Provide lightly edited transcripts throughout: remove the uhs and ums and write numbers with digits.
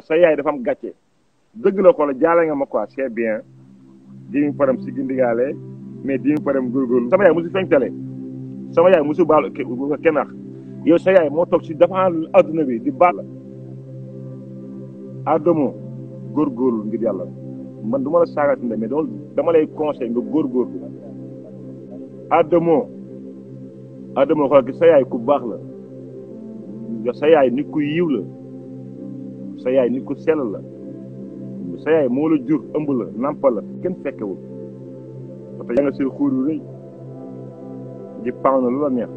sa yaay dafa am gàcce dëgg la ko la jaale nga ma quoi c'est bien diñu param si gindigaale mais diñu param góorgóorlu sama yaay musu feeñ télé sama yaay musu baal kenn ax yow sa yaay moo toog si dafa adduna bi di baal Adamo góorgóorlu ngir yàlla man du ma la saagati mais dama lay conseil nga góorgóorlu Adamo xoolal ki sa yaay ku baax la sa yaay nit ku yiw la sa yaay nit ku sell la sa yaay moo la jur ëmb la nampal la kenn fekkewul parce que yaa nga seen xuur yu rëy di paw na lu la neex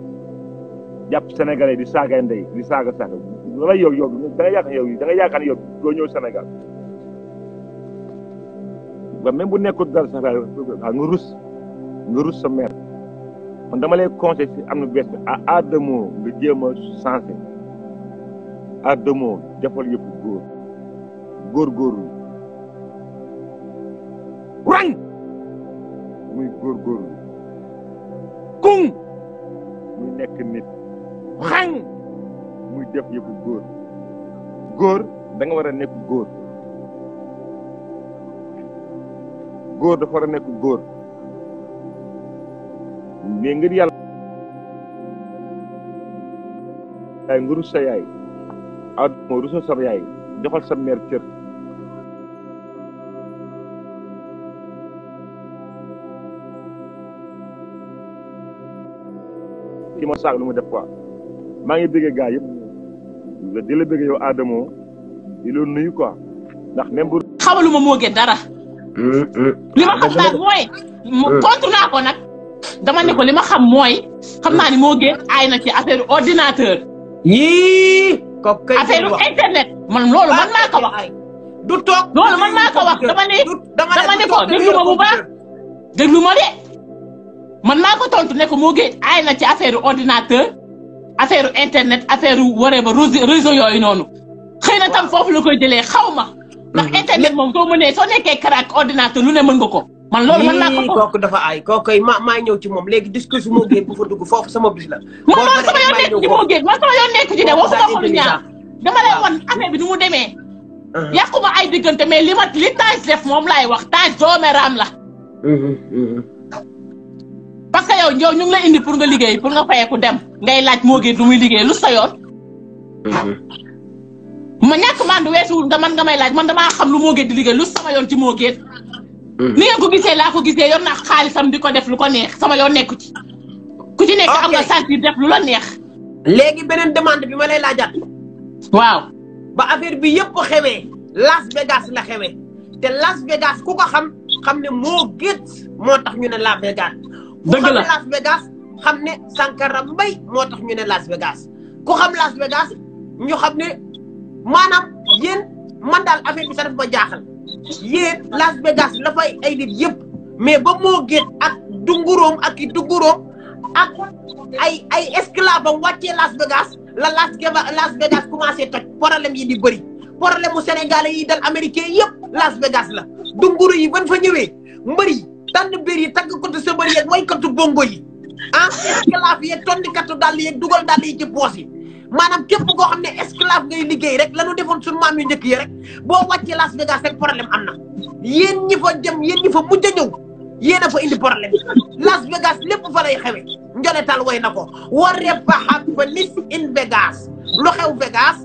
jàpp sénégalais di saaga ndey di saaga la yow da nga yaakaar ne yow doo ñëw Sénégal ba même bu nekkul dara sax nga rus sa mère man dama lay conseil si am na bees bi Adamo nga jéem a changé Adamo defal yëpp góorgóorlu rang muy góorgóorlu kuŋ muy nekk nit rang muy def yëpp góor da nga war a nekk góor dafa war a nekk góor mais ngir yàlla yaay nga rus sa yaay Adamo rusa sa yaay defal sa mère cër ki ma saag lu mu def quoi maa ngi bëggee gaa yëpp di la bëggee yow Adamo di la nuyu quoi ndax même bu xamaluma moo gën dara li ma xam daal mooy contre naa ko nag dama ne ko li ma xam mooy xam naa ni moo gën aay na ci affaire ordinateur yii kooku kay affaire internet man loolu man maa ko wax du toog loolu man maa ko wax dama ne ko déglu ma bu baax déglu ma de man maa ko tontu ne ko moo gën aay na ci affaire ordinateur affaire internet affaire waree ba réseau yooyu noonu xëy na tam foofu la koy jëlee xaw ma ndax internet moom soo mënee soo nekkee crack ordinateur lu ne mën nga ko man loolu man maa ko kooku dafa aay kooku koy maa ñëw ci moom léegi discours moo gën bu fa dugg foofu sama bis la man sama yoon nekk ci moo gën man sama yoon nekk ci de waxuma ko lu ñaaw dama lay wan affaire bi nu mu demee yàquma ay diggante mais li Tange def moom laay wax Tange doomeram la parce que yow ñu ngi la indi pour nga liggéey pour nga fayeeku dem ngay laaj moo gën du muy liggéey lu sa yoon ma ñàkk man du weesuwul nga may laaj man damaa xam lu moo gën di liggéey lu sama yoon ci moo gën ni ngeen ko gisee laa ko gisee yor naa xaalisam di ko def lu ko neex sama yoon nekku ci ku ci nekk am nga sentir def lu la neex léegi beneen demande bi ma lay laajaat waaw ba affaire bi yëpp xewee Las Vegas la xewee te Las Vegas ku ko xam ne moo gën moo tax ñu ne Las Vegas dëgg la Las Vegas xam ne Sankara Mbaye moo tax ñu ne Las Vegas ku xam Las Vegas ñu xam ne maanaam yéen man daal affaire bi sax dafa ma jaaxal yéen Las Vegas la fay ay nit yëpp mais ba moo gën ak dunguróom ak i dunguróom ak ay esclave am wàccee Las Vegas la Las Vegas commencé toj problème yi di bëri problème mu sénégalais yi dal américain yëpp Las Vegas la dunguru yi ban fa ñëwee mbëri tànn biir yi tagg ko sa bëri yeeg waykatu bongo yi esclave yeeg tondikatu dàll yeeg dugal dàll yi ci poos yi maanaam képp koo xam ne esclave ngay liggéey rek la ñu defoon suñu maam yu njëkk yi rek boo wàccee Las Vegas rek problème am na yéen ñi fa dem yéen ñi fa mujj a ñëw yéen a fa indi problème Las Vegas lépp fa lay xewe njonetal way na ko whatever happens in Vegas lu xew Vegas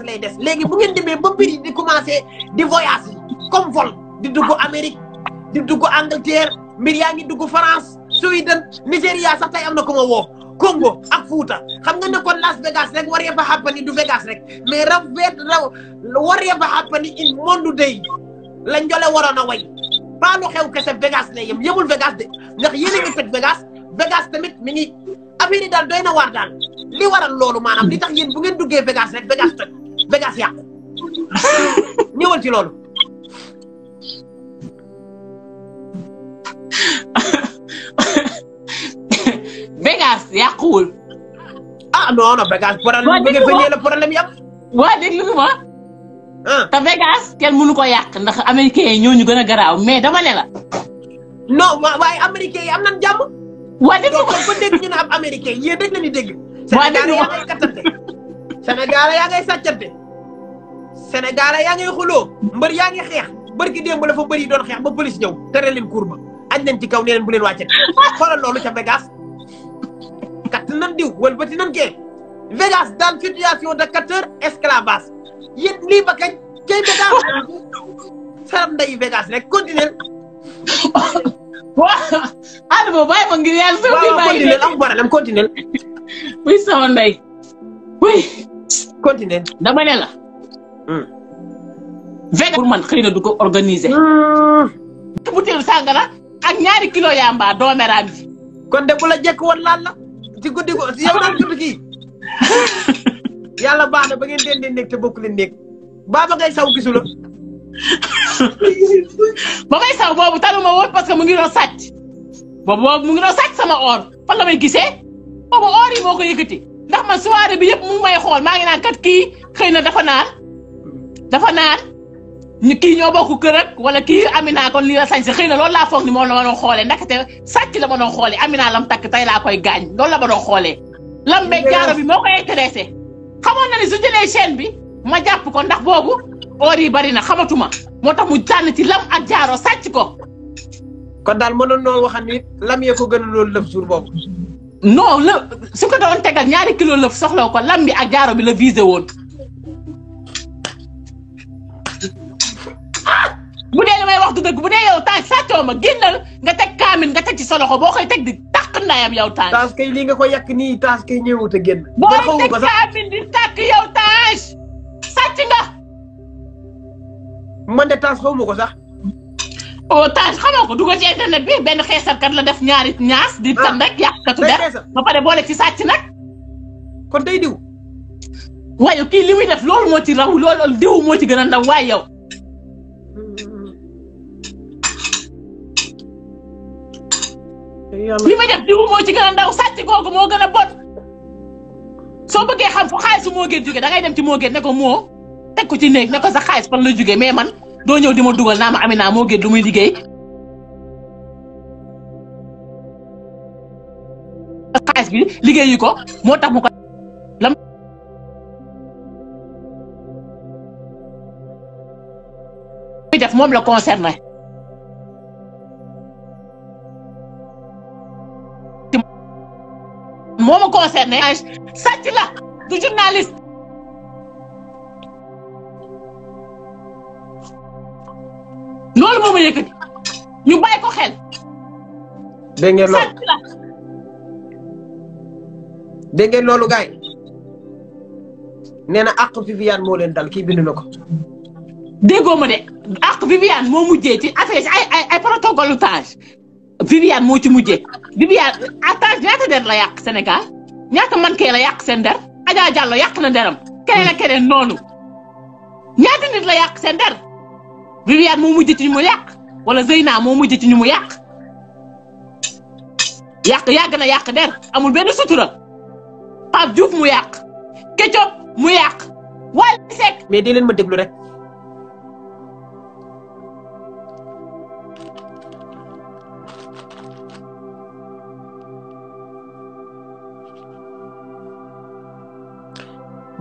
lay des léegi bu ngeen demee ba mbir yi di commencé di voyage yi comme vol di dugg Amérique di dugg Angleterre mbir yaa ngi dugg France Sweden Nigéria sax tey am na ko ma woo Congo ak Fouta xam nga ne kon Las Vegas rek whatever happens du Vegas rek mais whatever happens in monde day la njole waroon a way pas lu xew kese Vegas lay yemul Vegas de ndax yéen a ngi toj Vegas tamit mi ngi affaire yi daal doy na waar daal li waral loolu maanaam li tax yéen bu ngeen duggee Vegas rek Vegas toj Vegas yàqu ñëwal ci loolu. Vegas yàquwul. non Vegas problème bi nga fa ñëwee la problème yam. waa déglu ma. te Vegas kenn mënu ko yàq ndax américains yi ñoo ñu gën a garaaw mais dama ne la. non waaye américains yi am nañ jàmm. waa déglu ma ko dégg ñu ne am américains yéen rek la ñuy dégg. waa déglu ma Sénégal yaa ngay kattante. Sénégal yaa ngay sàccante. Sénégalais yaa ngi xuloo mbër yaa ngi xeex bërki démb la fa bëri doon xeex ba police ñëw tere leen courbe añ leen ci kaw nee leen bu leen wàccati xoolal loolu ca Vegas kat nan diw wala bati nan kee Vegas dans situation de 4 heures esclavage yéen lii ba kañ cay Vegas saram nday Vegas rek continuer waaw Adama bàyyi ma ngir yàlla. waaw continuer am problème continuer. oui sama ndey. oui. continuer. dama ne la. Vegas pour man xëy na du ko organiser. butéelu sàngara ak ñaari kilo yamba doomeraam ji. kon de bu la jekk woon laal la ci guddi ko yow daal guddi kii yàlla baax na ba ngeen dendee nekk te bokk leen nekk baaba ngay saw gisu la. ba may saw boobu taluma woon parce que mu ngi doon sàcc boobu mu ngi doon sàcc sama or fan la may gisee boobu or yi moo ko yëkkati ndax man soirée bi yëpp mu ngi may xool maa ngi naan kat kii xëy na dafa naan ñu kii ñoo bokk kër ak wala kii Amina kon lii la sañ si xëy na loolu laa foog ni moom la ma doon xoolee ndaxte sàcc la ma doon xoolee Amina lam takk tey laa koy gaañ loolu la ma doon xoolee. lam beeg jaaro bi moo koy intéressé xamoon na ni su jëlee chaîne bi ma jàpp ko ndax boobu or yi bari na xamatuma moo tax mu tànn ci lam ak jaaro sàcc ko. kon daal mënoon noo waxan ni lam yee ko gën a loolu lëf jour boobu. non la su ko doon tegal ñaari kilo lëf soxlaw ko lam bi ak jaaro bi la visé woon. bu dee li may wax du dëgg bu dee yow Tange sàccoo ma génnal nga teg kaamin nga teg ci sa loxo boo koy teg di tàq ndayam yow Tange. Tange kay lii nga ko yàq nii Tange kay ñëwut a génn. booy teg kaamin di tàq yow Tange sàcc nga. man de Tange xaw ma ko sax. oh Tange xamoo ko dugal ci internet bi benn xeesarkat la def ñaari ñaas. di tan rek yàqkatu der ba pare boole ci sàcc nag. kon day diw. waaye kii li muy def loolu moo ci raw loolu diw moo ci gën a ndaw waaye yow. li ma def diw moo ci gën a ndaw sàcc googu moo gën a bon soo bëggee xam fu xaalis su moo gën jóge da ngay dem ci moo gën ne ko moo teg ko ci néeg ne ko sa xaalis fan la jóge mais man doo ñëw di ma dugal naa ma Amina moo gën lu muy liggéey xaalis bi liggéeyu ko moo tax mu ko lam muy def moom la concerné moo ma concerné sàcc la du journaliste loolu moo ma yëkkati ñu bàyyi ko xel. dégg ngeen loolu sàcc la. dégg ngeen loolu gars yi nee na àq Viviane moo leen dal kii bind na ko. déggoo ma de àq Viviane moo mujjee ci affaire ay protocole Tange Viviane moo ci mujjee Viviane Tange ñaata der la yàq Sénégal ñaata man kee la yàq seen der Adja Diallo yàq na deram keneen ak keneen noonu ñaata nit la yàq seen der Viviane moo mujj ci ñu mu yàq wala Zeyna moo mujj ci ñu mu yàq yàgg na yàq der amul benn sutura Pape Diouf mu yàq Ketchup mu yàq Wally Seck mais di leen ma déglu rek.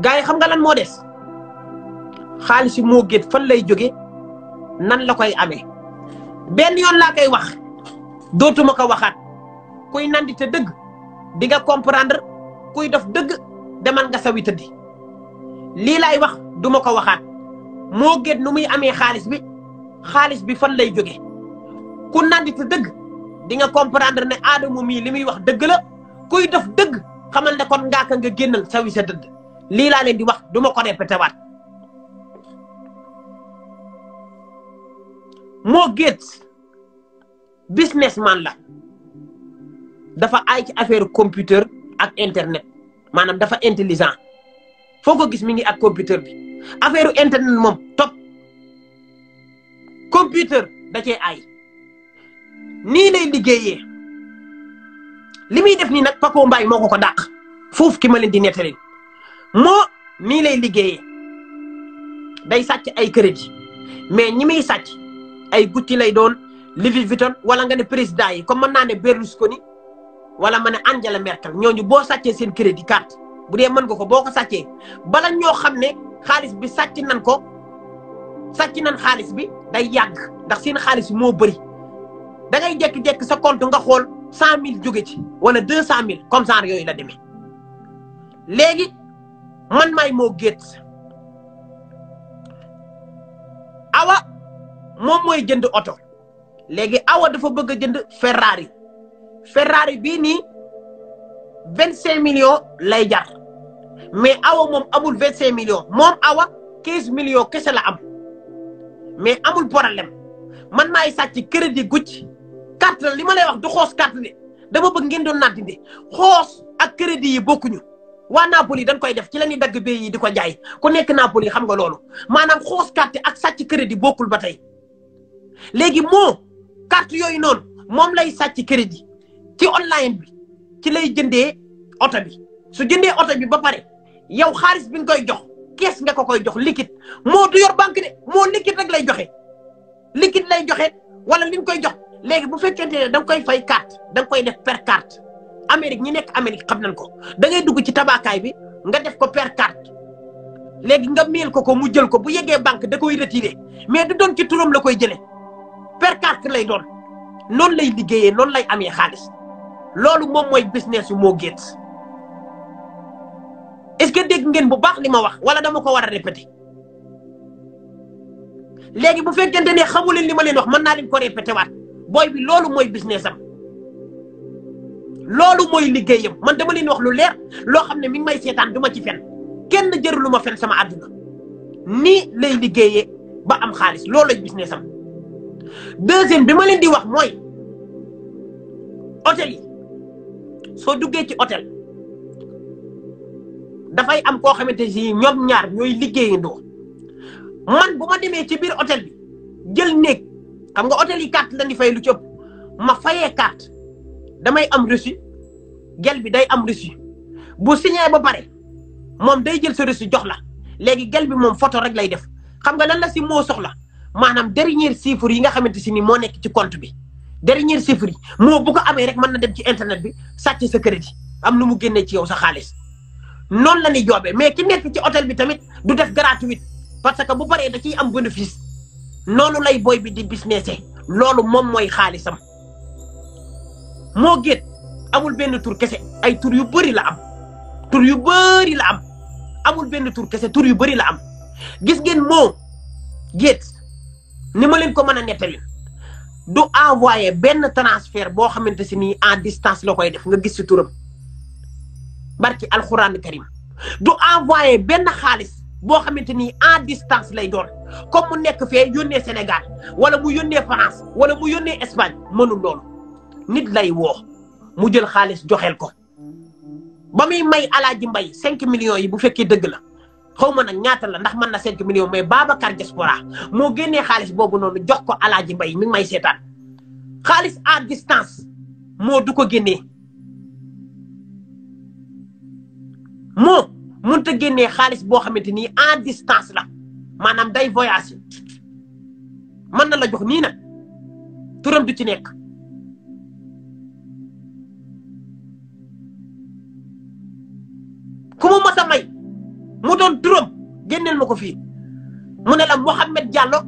gaa yi xam nga lan moo des xaalis yi moo gét fan lay jóge nan la koy amee benn yoon laa koy wax dootuma ko waxaat kuy nandi te dëgg di nga comprendre kuy def dëgg demal nga sawi tëddi lii laay wax duma ko waxaat moo gét nu muy amee xaalis bi fan lay jóge ku nandi te dëgg di nga comprendre ne Adamo mii li muy wax dëgg la kuy def dëgg xamal ne kon ngaaka nga génnal sawi sa dëgg lii laa leen di wax duma ko répété waat moo gét businessman la dafa ay ci affaire computer ak internet maanaam dafa intelligent foo ko gis mi ngi ak computer bi affaire internet moom top computer da cee ay nii lay liggéeyee li muy def nii nag Paco Mbaye moo ko dàq foofu ki ma leen di nettali moo nii lay liggéeyee day sàcc ay crédit mais ñi muy sàcc ay Gucci lay doon Louis Vuitton wala nga ne président yi comme mën naa ne Berlusconi wala ma ne Angela Merkel ñooñu boo sàccee seen crédit carte bu dee mën nga ko boo ko sàccee bala ñoo xam ne xaalis bi sàcc nan ko sàcc nañ xaalis bi day yàgg ndax seen xaalis bi moo bëri da ngay jékki-jékki sa compte nga xool 100 000 jóge ci wala 200 000 comme ça yooyu la demee léegi man maay Mo Gates Awa moom mooy jënd oto léegi Awa dafa bëgg a jënd Ferrari bii nii 25 millions lay jar mais Awa moom amul 25 millions moom Awa 15 millions kese la am mais amul problème man maay sàcc crédit Gucci carte la li ma lay wax du xoos carte de dama bëgg ngeen doon nattinde xoos ak crédit yi bokkuñu waa Napoli dañ koy def ci la ñuy dagg bee yi di ko jaay ku nekk Napoli xam nga loolu maanaam xoos carte ak sàcc crédit bokkul ba tey léegi moo carte yooyu noonu moom lay sàcc crédit ci online bi ci lay jëndee oto bi su jëndee oto bi ba pare yow xaalis bi nga koy jox kees nga ko koy jox liquide moo du yor banque de moo liquide rek lay joxe liquide lay joxe wala li nga koy jox léegi bu fekkente ne da nga koy fay carte da nga koy def per carte Amérique ñi nekk Amérique xam nañ ko da ngay dugg ci tabaakaay bi nga def ko per carte léegi nga mail ko mu jël ko bu yeggee banque da koy retiré mais du doon ci turam la koy jëlee per carte lay doon noonu lay liggéeyee noonu lay amee xaalis loolu moom mooy business yu Mo Gates est-ce que dégg ngeen bu baax li ma wax wala dama ko war a répéter léegi bu fekkente ne xamu leen li ma leen wax mën naa leen ko répéter waat booy bi loolu mooy business am loolu mooy liggéeyam man dama leen wax lu leer loo xam ne mi ngi may seetaan du ma ci fen kenn jërul lu ma fen sama àdduna nii lay liggéeyee ba am xaalis loolu lay business am deuxième bi ma leen di wax mooy hôtel yi soo duggee ci hôtel dafay am koo xamante si ñoom ñaar ñooy liggéeyandoo man bu ma demee ci biir hôtel bi jël néeg xam nga hôtel yi carte la di fay lu ci ëpp ma fayee carte damay am reçu gel bi day am reçu bu signé ba pare moom day jël sa reçu jox la léegi gel bi moom photo rek lay def xam nga lan la si moo soxla maanaam dernier chiffre yi nga xamante si ni moo nekk ci compte bi dernier chiffre yi moo bu ko amee rek mën na dem ci internet bi sàcc sa crédit am lu mu génnee ci yow sa xaalis noonu la ñuy joobee mais ki nekk ci hôtel bi tamit du def gratuit parce que bu paree da ciy am bénéfice noonu lay booy bi di businessé loolu moom mooy xaalisam Mo Gates amul benn tur kese ay tur yu bëri la am tur yu bëri la am amul benn tur kese tur yu bëri la am gis ngeen Mo Gates ni ma leen ko mën a nettali du envoyé benn transfert boo xamante si nii en distance la koy def nga gis si turam barki alxuraan karim du envoyé benn xaalis boo xamante ni en distance lay doon comme mu nekk fee yónnee Sénégal wala mu yónnee France wala mu yónnee Espagne mënul loolu nit lay woo mu jël xaalis joxeel ko ba muy may Alaaji Mbay 5 millions yi bu fekkee dëgg la xaw ma nag ñaata la ndax mën na 5 millions mais Babacar Diaspora moo génnee xaalis boobu noonu jox ko Alaaji Mbay mi ngi may seetaan xaalis à distance moo du ko génnee moo mënut a génnee xaalis boo xamante ni en distance la maanaam day voyage mën na la jox nii nag turam du ci nekk ku mu mos a may mu doon turam génneel ma ko fii mu ne la Mouhamed Diallo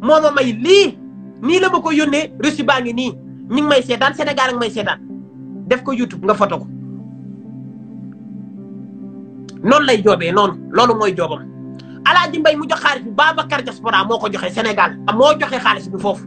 moo ma may lii nii la ma ko yónnee reçu baa ngi nii ñu ngi may seetaan Sénégal ak may seetaan def ko YouTube nga foto ko noonu lay joobee noonu loolu mooy joobam Alaaji Mbay mu jox xaalis bi Babacar Diaspora moo ko joxe Sénégal moo joxe xaalis bi foofu